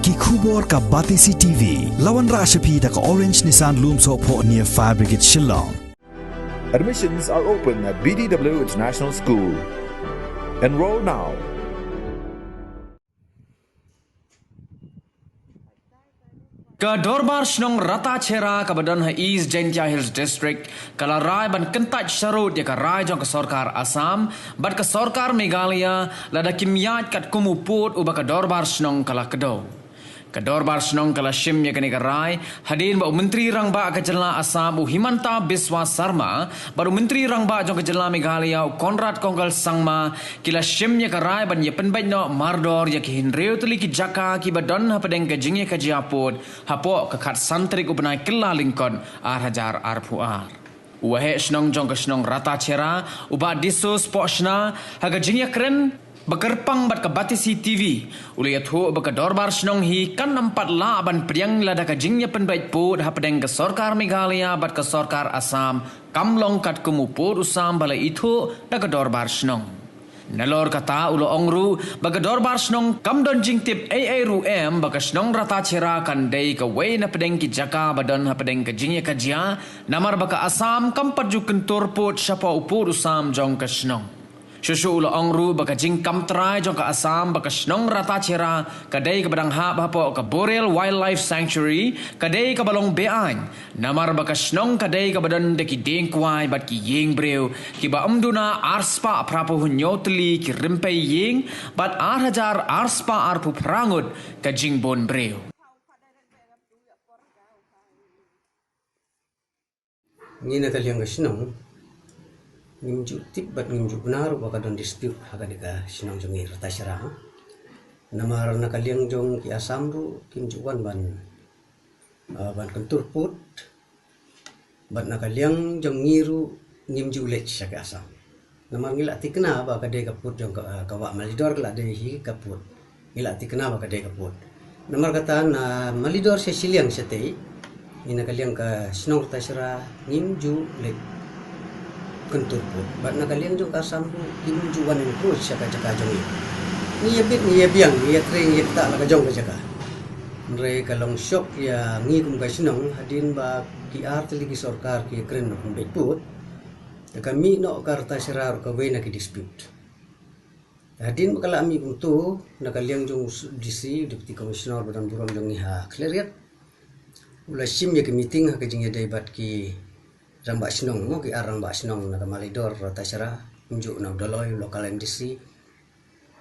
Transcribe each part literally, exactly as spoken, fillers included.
Ki khubor ka Batesi T V. La wanrah sha phi da ka Orange Nissan Lumsohphoh near Fire Brigade Shillong. Admissions are open at B D W International School. Enroll now. Ka Dorbar Shnong Ratacherra kaba don ha East Jaintia Hills District ka la rai ban kyntait sharud ïa ka rai jong ka sorkar Assam bad ka sorkar Meghalaya lada kim ïaid katkum u pud uba ka Dorbar Shnong ka la kdew. Ka Dorbar Shnong ka la shim ïa kane ka rai hadien ba u Myntri Rangbah ka jylla Assam u Himanta Biswa Sarma bad u Myntri Rangbah jong ka jylla Meghalaya u Conrad Kongkal Sangma ki la shim ïa ka rai ban ïa pynbeit noh mardor ïa ki hynriew tylli ki jaka kiba don hapdeng ka jingïakajia pud hapoh ka khatsan tarik u bnai Kyllalyngkot ar hajar arphew ar. U Waheh Shnong jong ka shnong Ratacherra u Bah Disos Pohshna ha ka jingïakren ba kyrpang bad ka Batesi T V u la ïathuh ba ka Dorbar Shnong hi kan ym pat lah ban pdiang lada ka jingïapynbeit pud hapdeng ka sorkar Meghalaya bad ka sorkar Assam kam long katkum u pud u sam ba la ithuh da ka Dorbar Shnong. Nalor kata u la ong ruh ba ka Dorbar Shnong kam don jingtip ei ei ruh em ba ka shnong Ratacherra kan dei kawei na pdeng ki jaka ba don hapdeng ka jingïakajia namar ba ka Assam kam pat ju kyntur pud shapoh u pud u sam jong ka shnong. Shuh shuh u la ong ruh ba ka jingkam trai jong ka Assam ba ka shnong Ratacherra ka dei kaba dang hap hapoh ka Boreal Wildlife Sanctuary ka dei kaba long be-aiñ namar ba ka shnong ka dei kaba don da ki dieng kwai bad ki ïing briew kiba ym duna arspah phraphew hynñiew tylli ki rympei ïing bad ar hajar arspah arphew phra ngut ka jingbun briew. Ngi na ka liang ka shnong ngim ju tip bad ngim ju bna ruh ba ka don dispute ha kane ka shnong jong ngi Ratacherra. Namar na ka liang jong ki Assam ruh kim ju wan ban, ah, ban kyntur pud. Bad na ka liang jong ngi ruh ngim ju leit sha ki Assam. Namar ngi la thikna ba ka dei ka pud jong ka, ah, ka Wah Malidor ka la dei hi ka pud. Ngi la thikna ba ka dei ka pud. Namar kata na Malidor sha shiliang shatei, ngi na ka liang ka shnong Ratacherra ngim ju leit kyntur pud. Bad na ka liang jong ka Assam ruh kim ju wan encroach sha ka jaka jong ngi. Ngi ïa bit, ngi ïa biang, ngi ïa trei, ngi ïa ktah la ka jong ka jaka. Hynrei ka long shock ïa ngi kum ka shnong hadien ba ki ar tylli ki sorkar ki kren ban pynbeit pud. Te ka mih noh ka Ratacherra ruh kawei na ki dispute. Hadien ba ka la mih kumto, na ka liang jong u D C, Deputy Commissioner ba don burom jong ngi ha Khliehriat, u la shim ïa ka meeting ha ka jingïadei bad ki rangbah shnong, mo, ki ar rangbah shnong na ka Malidor, Ratacherra, kumjuh na u Dolloi, u local M D C.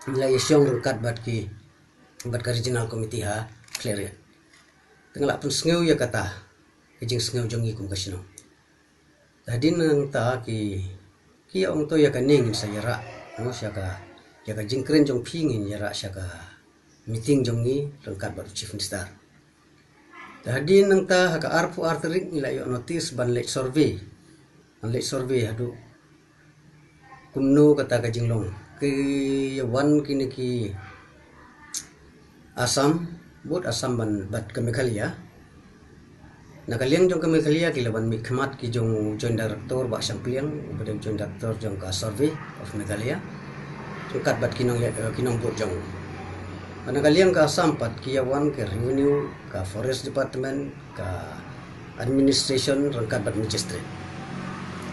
Ngi la ïa shong ryngkat bad ki, bad ka Regional Committee ha Khliehriat. Te nga la pynsngew ïa kata ka jingsngew jong ngi kum ka shnong. Hadien nangta ki, ki ong to ïa kane ngin sa ïarah, mo, sha ka, ïa ka jingkren jong phi ngin ïarah sha ka meeting jong ngi ryngkat bad u Chief Minister. Hadien nangta ha ka arphew ar tarik ngi la ïoh notice ban leit survey. Ban leit survey haduh kumno kata ka jinglong. Ki ïa wan kine ki Assam bad Assam ban bad ka Meghalaya. Na ka liang jong ka Meghalaya ki la wan mihkhmat ki jong u Joint Director Bah Shangpliang, uba dei u Joint Director jong ka Survey of Meghalaya. Ryngkat bad ki nong, eh, ki nongbud jong u. Bad na ka liang ka Assam pat ki ïa wan ka Revenue, ka Forest Department, ka Administration ryngkat bad Magistrate.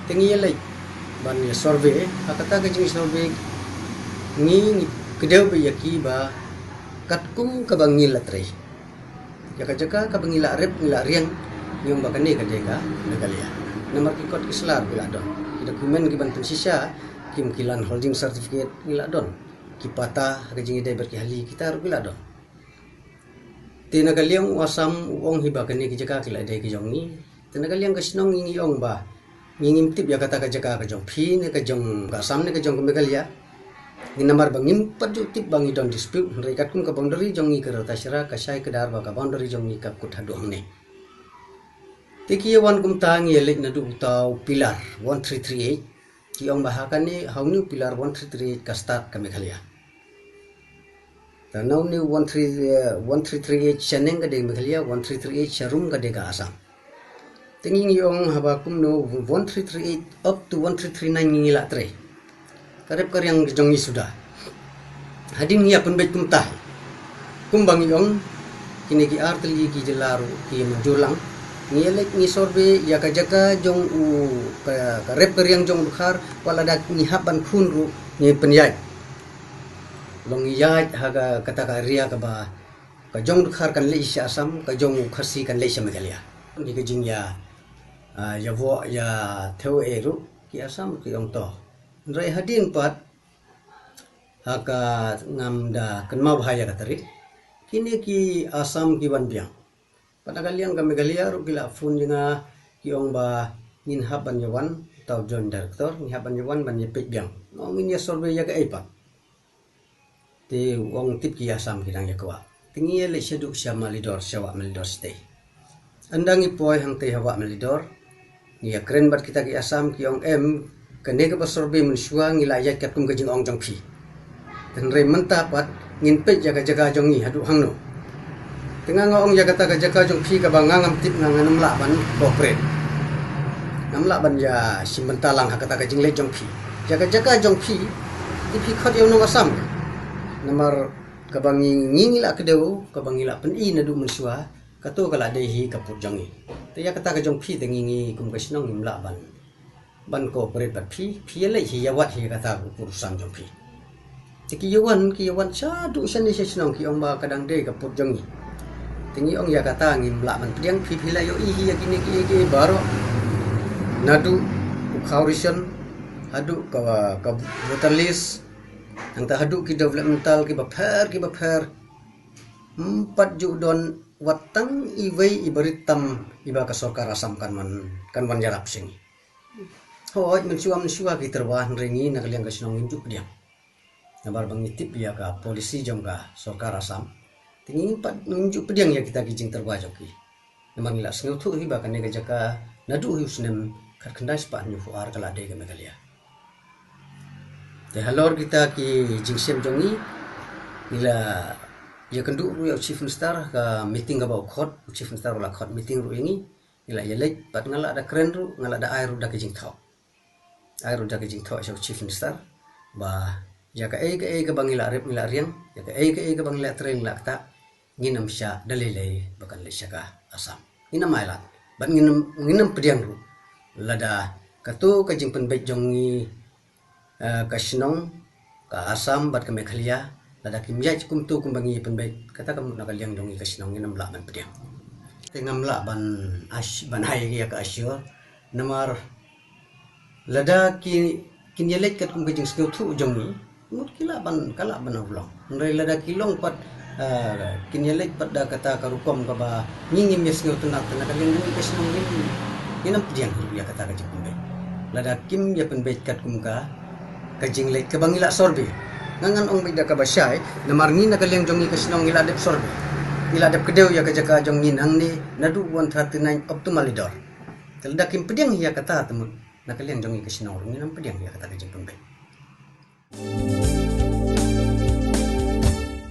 Te ngi ïa leit ban ïa survey, ha kata ka jingsurvey ngi, ngi kdew beit ïa ki ba katkum kaba ngi la trei. Ïa ka jaka kaba ngi la rep, ngi la riang, ngi ong ba kane ka dei ka Meghalaya. Namar ki kot ki sla ruh ki la don, ki document ki ban pynshisha, kim ki land holding certificate ngi la don, ki patta ha ka jingïadei bad ki hali kita ruh ki la don. Te na ka liang u Assam u ong hi ba kane ki jaka ki la dei ki jong ngi. Te na ka liang ka shnong ngi, ngi ong ba ngi ngim tip ïa kata ka jaka ka jong phi ne ka jong ka Assam ne ka jong ka Meghalaya. Ngi namar ba ngim pat ju tip ba ngi don dispute, hynrei katkum ka boundary jong ngi ka Ratacherra ka shai kdar ba ka boundary jong ngi ka kut haduh hangne. Te ki ïa wan kumta ngi ïa leit naduh uta u pillar one three three eight. Ki ong ba ha kane ha une u pillar one three three eight ka start ka Meghalaya. Te na une u one three, eh, one three three eight shaneng ka dei Meghalaya, one three three eight sharum ka dei ka Assam. Te ngi ngi ong haba kumno one three three eight up to one three three nine ngi la trei. Ka rep ka riang jong ngi suda. Hadien ngi ïa pynbeit kumta. Kumba ngi ong Kine ki artylli ki jylla ruh ki mynjur lang. Ngi leit ngi survey ïa ka jaka jong u ka, ka rep ka riang jong u dkhar, wat lada ngi hap ban khun ruh ngi pynïaid. Long ngi ïaid ha ka, kata ka area kaba ka jong u dkhar kan leit sha Assam, ka jong u Khasi kan leit sha Meghalaya. Ki ka jingïa, ah, ïa voh ïa thew ei ruh ki Assam ki ong to. Hynrei hadien pat ha ka ngam da kynmaw bha ïa ka tarik, kine ki Assam ki wan biang. Pat na ka liang ka Meghalaya ruh ki la phone ïa nga, ki ong ba ngin hap ban ïa wan, tau joint director, ngin hap ban ïa wan ban ïa peit biang. Nga ong ngin ïa survey ïa kaei pat. Te u ong tip ki Assam ki dang ïa kwah. Te ngi ïa leit shaduh sha Malidor, sha Wah Malidor shatei. Ynda ngi poi hangtei ha Wah Malidor, ngi ïa kren bad kita ki Assam, ki ong em, kane kaba survey mynshuwa ngi la ïaid katkum ka jingong jong phi. Hynrei mynta pat ngin peit ïa ka jaka jong ngi haduh hangno. Te nga nga ong ïa kata ka jaka jong phi kaba nga ngam tip, nga ngam lah ban cooperate. Ngam lah ban ïa shim bynta lang ha kata ka jingleit jong phi. Ïa ka jaka jong phi, te phi khot ïa u nong Assam. Namar kaba ngi, ngi, ngi la kdew, kaba ngi la pyni naduh mynshuwa, kato ka la dei hi ka pud jong ngi. Te ïa kata ka jong phi te ngi, ngi kum ka shnong ngim lah ban, ban cooperate bad phi, phi ïa leit hi ïa wad hi kata ka pud u sam jong phi. Te ki ïa wan, ki ïa wan shaduh shane sha shnong, ki ong ba ka dang dei ka pud jong ngi. Te ngi ong ïa kata ngim lah ban pdiang, phi phi la ïohi hi ïa kine ki, ki baroh. Naduh u khaw ration, haduh ka, ka voter list, nangta haduh ki developmental kiba pher, kiba pher. Ym pat ju don wat tang iwei i barit tam iba ka sorkar Assam kan wan, kan wan ïarap sha ngi. Hooid, mynshuwa mynshuwa ki tyrwa, hynrei ngi na ka liang ka shnong ngim ju pdiang. Namar ba ngi tip ïa ka policy jong ka sorkar Assam. Te ngim pat, ngim ju pdiang ïa kita ki jingtyrwa jong ki. Namar ngi la sngewthuh hi ba kane ka jaka naduh hi u snem khatkhyndai spah hynñiewphew ar ka la dei ka Meghalaya. Te halor kita ki jingshem jong ngi, ngi la ïakynduh ruh ïa u Chief Minister, ka meeting kaba u khot, u Chief Minister u la khot meeting ruh ïa ngi, ngi la ïaleit, bad nga la da kren ruh, nga la da ai ruh da ka jingthoh. Ai ruh da ka jingthoh sha u Chief Minister ba ïa kaei kaei kaba ngi la rep ngi la riang, ïa kaei kaei kaba ngi la trei ngi la ktah, ngin ym shah da lei lei ba kan leit sha ka Assam. Ngin ym ailad bad ngin ym, ngin ym pdiang ruh lada kato ka jingpynbeit jong ngi, eh, ka shnong, ka Assam bad ka Meghalaya, lada kim ïaid kumto kumba ngi pynbeit, kata ka mut na ka liang jong ngi ka shnong ngin ym lah ban pdiang. Te ngam lah ban ass-, ban ai ïa ka assure, namar lada ki, kin ïaleit katkum ka jingsngewthuh jong ngi, mut ki lah ban, ka lah ban urlong. Hynrei lada ki long pat, eh, kin ïaleit pat da kata ka rukom kaba ngi ngim ïasngewtynnat, na ka liang jong ngi ka shnong ngin, ngin ym pdiang ïa kata ka jingpynbeit. Lada kim ïa pynbeit katkum ka, ka jingleit kaba ngi la survey. Nga ngan ong beit da kaba shai, namar ngi na ka liang jong ngi ka shnong ngi la dep survey. Ngi la dep kdew ïa ka jaka jong ngi nangne naduh one thirty-nine up to Malidor. Te lada kim pdiang ïa kata te mut na ka liang jong ngi ka shnong ruh ngin ym pdiang ïa kata ka jingpynbeit.